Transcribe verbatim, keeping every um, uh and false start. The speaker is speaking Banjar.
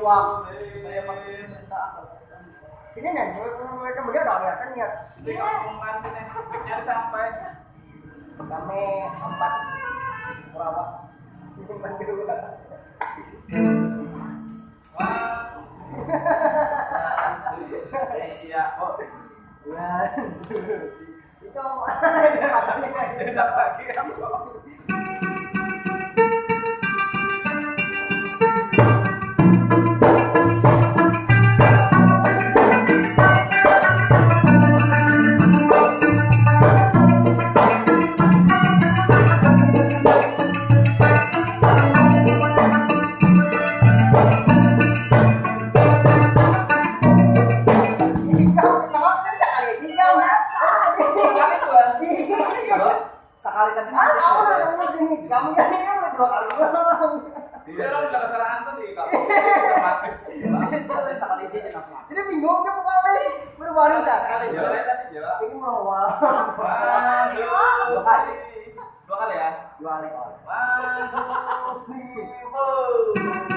Wah, saya pakai cinta. Ini nih, mereka beliau udah kelihatan niat. Jadi kalau ngomong kantin nih, nyari sampai. Kami empat perawat. Ini berdua. Wah. Iya, oh. Iya. Itu apa? Enak lagi kamu. Sekali tadi. Ah, kamu udah ngomong sini. Kamu kan ini udah dua kali ulang. Iya, lo udah kesalahan tuh di kamu. Bisa, bisa kali aja, kenapa? Ini bingung aja, bukan, Mas. Baru-baru dah. Sekali, dua kali tadi, Jawa. Ini mau awal. Waduh. Dua kali. Dua kali ya? Dua kali. Waduh, sibuk.